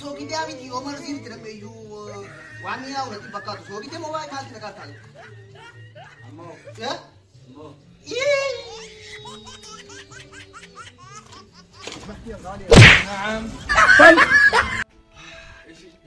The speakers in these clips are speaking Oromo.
Soogidee miti yoo marziin itti nam'e iyyuu waan mi'aawu natti hin fakkaatu. Soogidee moo waa'ee maalti nagaa taa'e? Ammoo. Eh? Ammoo.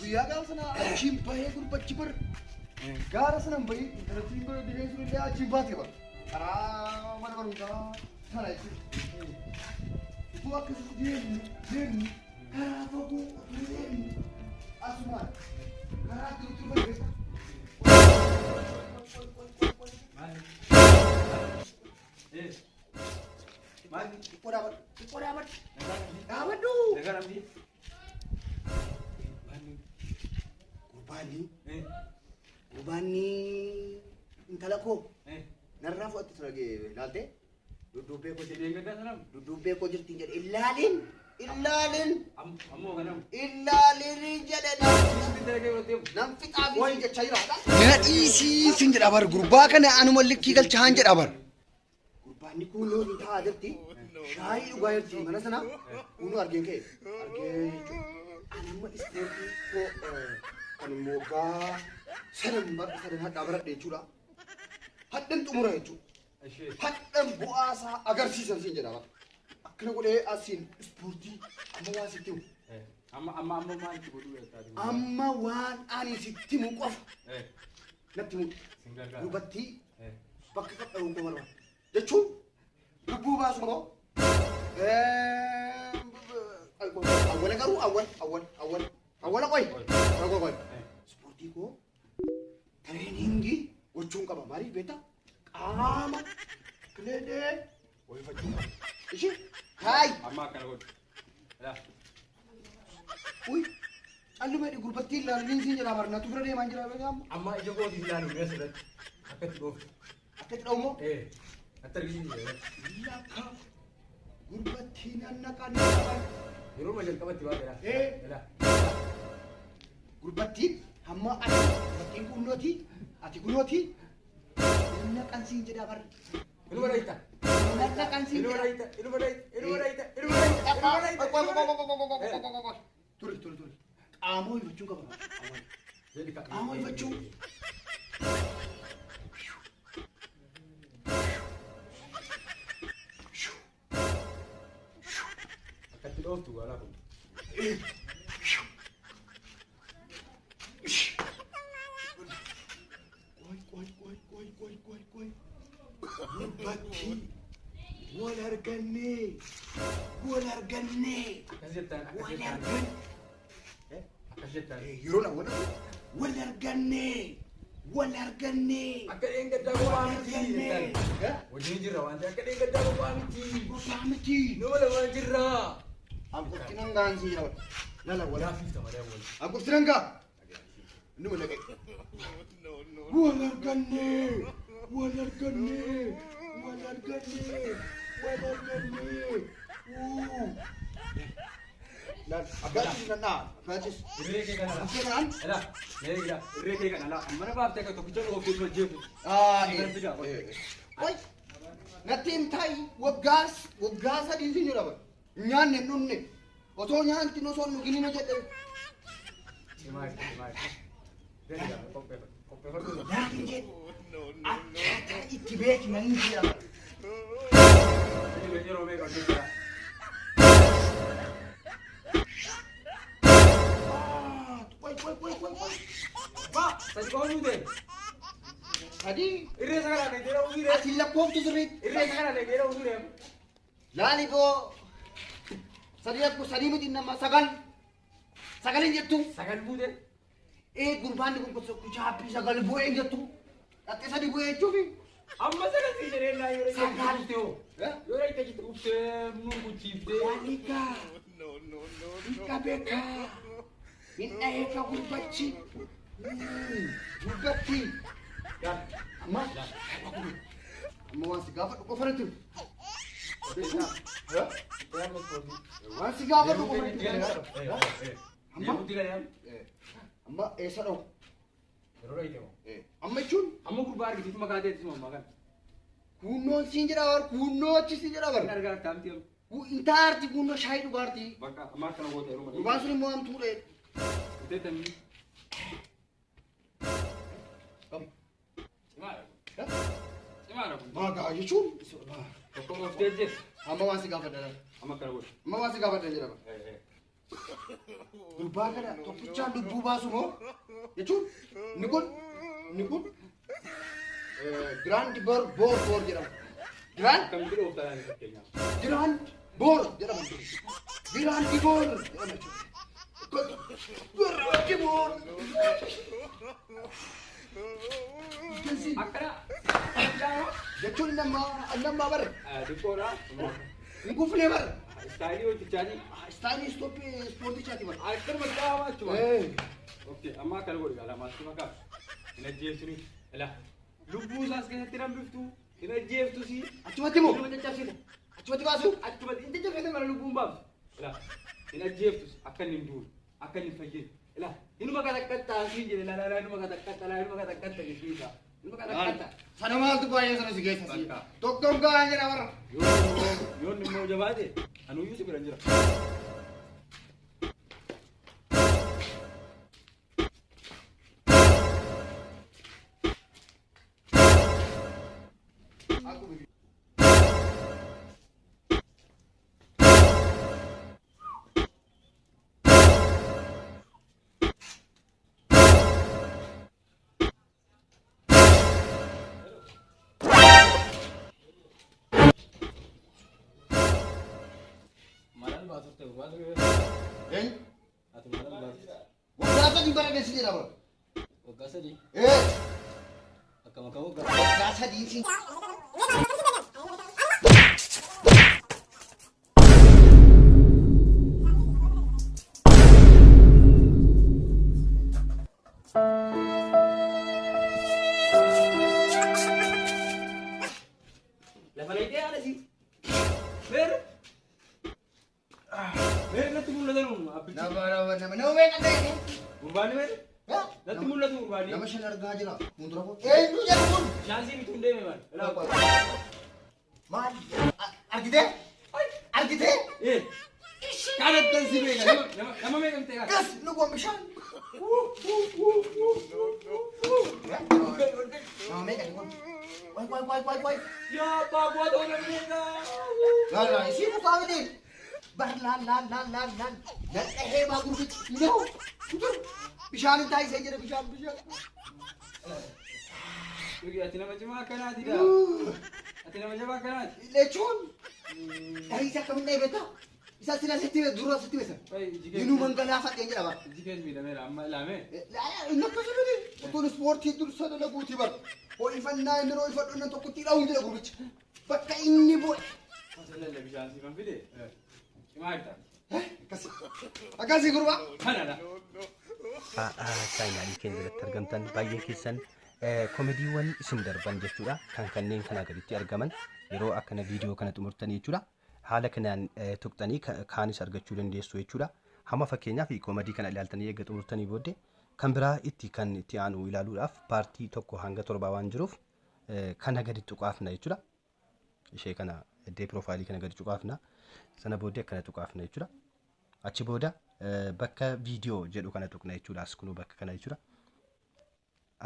Guyyaa gaafa sana achiin bahee gurbachi bar gaara sana hin bahin intalattiin bara dirree sun illee achiin baate bar karaa mana barumsaa sana jechuudha. Utuu akkasitti deemnu deemnu karaa fagoo utuu deemnu asumaan karaa jirutti dhufan keessa. Maali? Eh. Maali? Xiqqoo dhaabadhu xiqqoo dhaabadhu Nagaa namni. dhaabadhu. Nagaa namni. Maali? Gurbaanni Eh. gurbaanni intala koo Eh. narraa fudhatte sana ilaalte dudduubbee koo jirti. Deeggardaa sanam. Dudduubbee koo jirti jedhe ilaalin ilaalin Ammoo kanam. ilaalin jedhe nan fixaa fi siin jechaa jira. Na dhiisii siin jedha bar gurbaa kana anuma likkii galchaan jedha bar. Gurbaanni kuunoo ni taa'aa jirti. Shaayii dhugaa jirti mana sana kuunoo argeen ka'e argee jechuudha. Ani amma ispoortii koo kan immoo waggaa sadan sadan hadhaa baradhe jechuudha. Hadhan xumura jechuudha. Hadhan bu'aa isaa agarsiisan siin jedha bar. Akkana godhee asiin ispoortii amma waan sitti himu. Amma amma amma maal itti godhuu jettaati? Amma waan ani sitti himu qofa natti himu. Sin gargaara. Dubartii bakka qabdhamu koo barbaada. Jechuun lubbuu baasu moo? Awwala garuu awwal awwal awwal awwala qoy qoy qoy qoy. Ispoortii koo tireeningii gochuun qaba. Maaliif beektaa? Qaama kileedee ho'ifachuun qaba. Ishii haay Amma akkana godhu. Laa. uy calluma hidhi gurbattii ilaalanii siin jedhaa barnatu bira deemaa jira beekaa amma. Amma ija kootiin ilaalu mee asirratti. Akka itti dhooftu. Akka itti dha'u moo? Eh. Natti argisiisi. Lakka gurbattii nannaqan nannaqan. Yeroo ma jalqabatti baatedha. Eh. Laa. Gurbattiin hamma ati gurbattiin kunnooti ati kunooti nannaqan siin jedhaa bar. Ilma dhayita. Nannaqan siin Ilma jedhaa. dhayita. Ilma dhayita. Ilma dhayita. Ilma dhayita. Ilma dhayita. Ilma dhayita. Turi turi turi. Qaama ho'ifachuu qaba. Awwaal. Jedhi ka. Qaama ho'ifachuu. Akka itti dhooftu waalaa kun. Qoy qoy qoy qoy qoy qoy qoy. Gurbattii wal argannee wal argannee Akkas jettaan. Akkas wal jettaan. argan. Akkas jettaan. Yeroo lama wal argannee wal argannee Akka dheengaddaa kophaa miti argannee. jettaan. Wajjin jirra waan ta'eef akka dheengaddaa kophaa miti. Kophaa miti. Nama lamaan jirra. Anqofti nan gahaan siin jedha. Lala wal. Gaaffiif malee wal. Anqofti nan gaha. Inni wal dhaqe. Wal argannee wal argannee wal argannee wal argannee. Wuu. Laal akkaatis nan dha'a akkaatis. Irree kee kana laa. Akkee kanaan. Laa. Mee jira. Irree kee kana laa. Mana baaftee akka tokkicha dhooftee hojjetu. Ah, Kan fidaa. Oi. Natti hin taa'i waggaa waggaa sadii siin jedha bara. Nyaanne hin dhunne. Otoo nyaanti osoo hin dhugin hin jedhe. Cimaa cimaa. Gadi gaa qopheeffadhu. Qopheeffadhu. Naan jedhe. Akkaataa itti beeki nan jedha bara. Yeroo meeqa hojjechaa? Ah, Qoy qoy qoy qoy qoy. Ba, sadi qofa buute. Sadii. Irree isa kana dheedheera usuure. Ati lakkooftu sirriitti. Irree isa kana dheedheera usuure. Laali boo. Sadii lakko sadii miti nama sagal. Sagal hin jettu. Sagal buute. Ee gurbaan kun kuchaappii sagal bu'ee hin jettu. Dhattee sadii bu'ee jechuufi. Amma sagal si jedhee naa yeroo Sagal. itti hoo. Yeroo itti achitti uffee nu kuchiiftee. Walika. Hin qabeeka. Hin dhaheeka gurbachi. Gurbatti. Amma amma waan si gaafadhu qofa natti himi. Waan si gaafadhu qofa natti himi. Amma amma eessa dha'u? Amma jechuun Amma gurbaa argisiisu maqaa ta'e isuma ammaa kana. kunnoon siin jedha bar kunnoo achi siin jedha bar. Hin argaa akkaamti amma. Intaarti kunnoo shaayii dhugaarti. Bakka amma akkana goota yeroo malee. Gurbaan sun immoo hamtuudha. Uteetamii. Kam? Cimaadha kun. Cimaadha kun. Maagaa jechuun. Tokko dhooftee ajjeessa. Amma waan si gaafadha laata. Amma akkana godhu. Amma waan si gaafadha jedhama. Gurbaa kana tokkichaan lubbuu baasu moo jechuun inni kun Grand Boor Boor Boor jedhama. Grand Akkamitti dhooftaa laani fakkeenyaaf? Grand Boor jedhama. Grand Boor jedhama jechuudha. Grand Boor. Akkana. Jechuun nama nama bar Xiqqoodha. hin kufne bar. Istaayilii hojjechaanii. Istaayilii ispoortichaati bar. Akkanuma qaama achuma. Okay, amma akkana godhu gaala maasii makaa. Hin ajjeefsinu. Ilaa. Lubbuu isaas keessatti hambiftu. Hin ajjeeftusi. Achumatti moo? Inuma caccabsita. Achumatti baasu? Achumatti hin caccabsita mana lubbuun baaftu. Ilaa. Hin ajjeeftus akka inni hin duune. Akka inni hin fayyine. Ilaa. Inuma kataqqaxxaa siin jedhe laa laa inuma kataqqaxxa laa inuma kataqqaxxa jechuu isaa. Inuma kataqqaxxa. Sana maaltu baay'ee sana si keessa si. Bakka. Tokkoon gahaa jira bara. Yoon immoo jabaate anuyyuu si bira jira. Maal baasuuf ta'u baasuu Eenyu? Ati maal baasuuf? Waggaa 3 bara si jedha bara. Waggaa 3 Ee. Akkam akkam waggaa? Waggaa 3 si. Lafa leetee haala si. Meerre. Meerre natti mul'atan abbichi. Nama nama nama nama meeqa ta'e? Gurbaanni meerre? Natti mul'atu gurbaanni. Nama shan argaa jira. Fuuldura koo. Eenyu jedhu kun? Shaansii bituu hin deeme maal? Maal? Argitee? Argitee? Ee. Kanattan si beeka. Nama meeqa bitee kana? Gas nu goon bishaan. Nama meeqa kun? Wai wai wai wai wai. Yaa abbaa bu'aa ta'uu dandeessa. Laal laal isii mukaa miti. Bar laal laal laal laal laal. Dadhahee maa gurbichi. No. Bishaan hin taasisee jira bishaan bishaan. Dhugi ati nama cimaa akkanaati daa. Ati nama jabaa akkanaati. Jechuun dhahiisa akkamiin dhahee beektaa? Isa sila sitti dura sitti beekta. Inuu mangalaafadheen jedhama. Iji kees miidhameera amma ilaamee. Inni akkasii miti. Utuun ispoortii dursa dalaguuti bar. Ho'ifannaa inni ho'ifadhu inni tokkotti dha'uun jedha gurbichi. Bakka inni bu'e. Lalle bishaan siifan fide. Cimaa jirta. Akkasii. Akkasii gurbaa. Kanadha. Chaayinaalii keenya jalatti argamtan baay'een keessan koomediiwwan isin darban jechuudha. Kan kanneen kanaa gaditti argaman yeroo akkana viidiyoo kana xumurtan jechuudha. Haala kanaan tuqxanii kaanis argachuu dandeessu jechuudha. Hamma fakkeenyaaf koomedii kana ilaaltanii eegga xumurtanii booddee kan biraa itti kan itti aanu ilaaluudhaaf paartii 1 hanga 7 waan jiruuf kana gadi tuqaafna jechuudha. Ishee kana iddee piroofaayilii kana gadi tuqaafna. Sana booddee akkana tuqaafna jechuudha. Achi booda bakka viidiyoo jedhu kana tuqna jechuudha. As kunuu bakka kana jechuudha.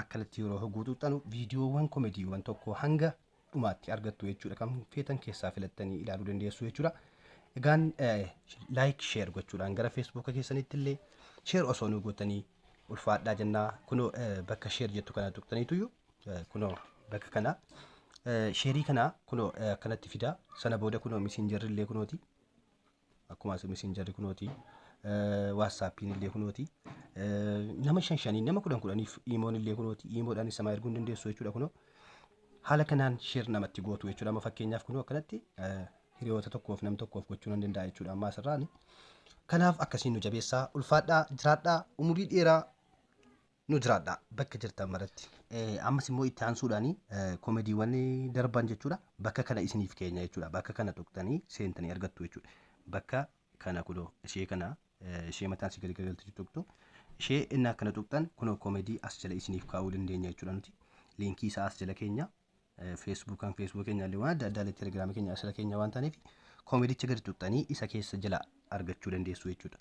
Akkanatti yeroo hogguu tuqxanu viidiyoowwan koomediiwwan tokko hanga dhumaatti argattu jechuudha. Kan feetan keessaa filattanii ilaaluu dandeessu jechuudha. Egaan like share gochuudhaan gara feesbuuka keessanitti illee share osoo nu gootanii ulfaadhaa jennaa. Kunoo bakka share jettu kana tuqxaniituyyuu kunoo bakka kana sheerii kana kunoo akkanatti fidaa. Sana booda kunoo misinjarri illee kunooti. Akkuma as misinjarri kunooti. Waatsaappiin illee kunooti. Nama shan shanii nama kudhan kudhaniif iimoon illee kunooti. Iimoodhaanis sama erguu hin dandeessu jechuudha kunoo. Haala kanaan share namatti gootu jechuudha. Amma fakkeenyaaf kunoo akkanatti hiriyoota tokkoof nam tokkoof gochuu nan danda'a jechuudha amma asirraani. Kanaaf akkasiin nu jabeessaa, ulfaadhaa, jiraadhaa, umurii dheeraa nu jiraadhaa bakka jirtan maratti. Ammas immoo itti aansuudhaani koomediiwwan darban jechuudha. Bakka kana isiniif keenya jechuudha. Bakka kana tuqxanii seentanii argattu jechuudha. Bakka kana kunoo ishee kana ishee mataan isii gadi garagaltu tuqxu. Ishee inni akkana tuqxan kunoo koomedii as jala isiniif kaa'uu dandeenya jechuudha nuti. Liinkii isaa as jala keenya. Feesbuukaan feesbuuk keenya illee waan adda addaa illee telegiraamii keenya as jala keenya waan taaneef koomedicha gadi tuqxanii isa keessa jala argachuu dandeessu jechuudha.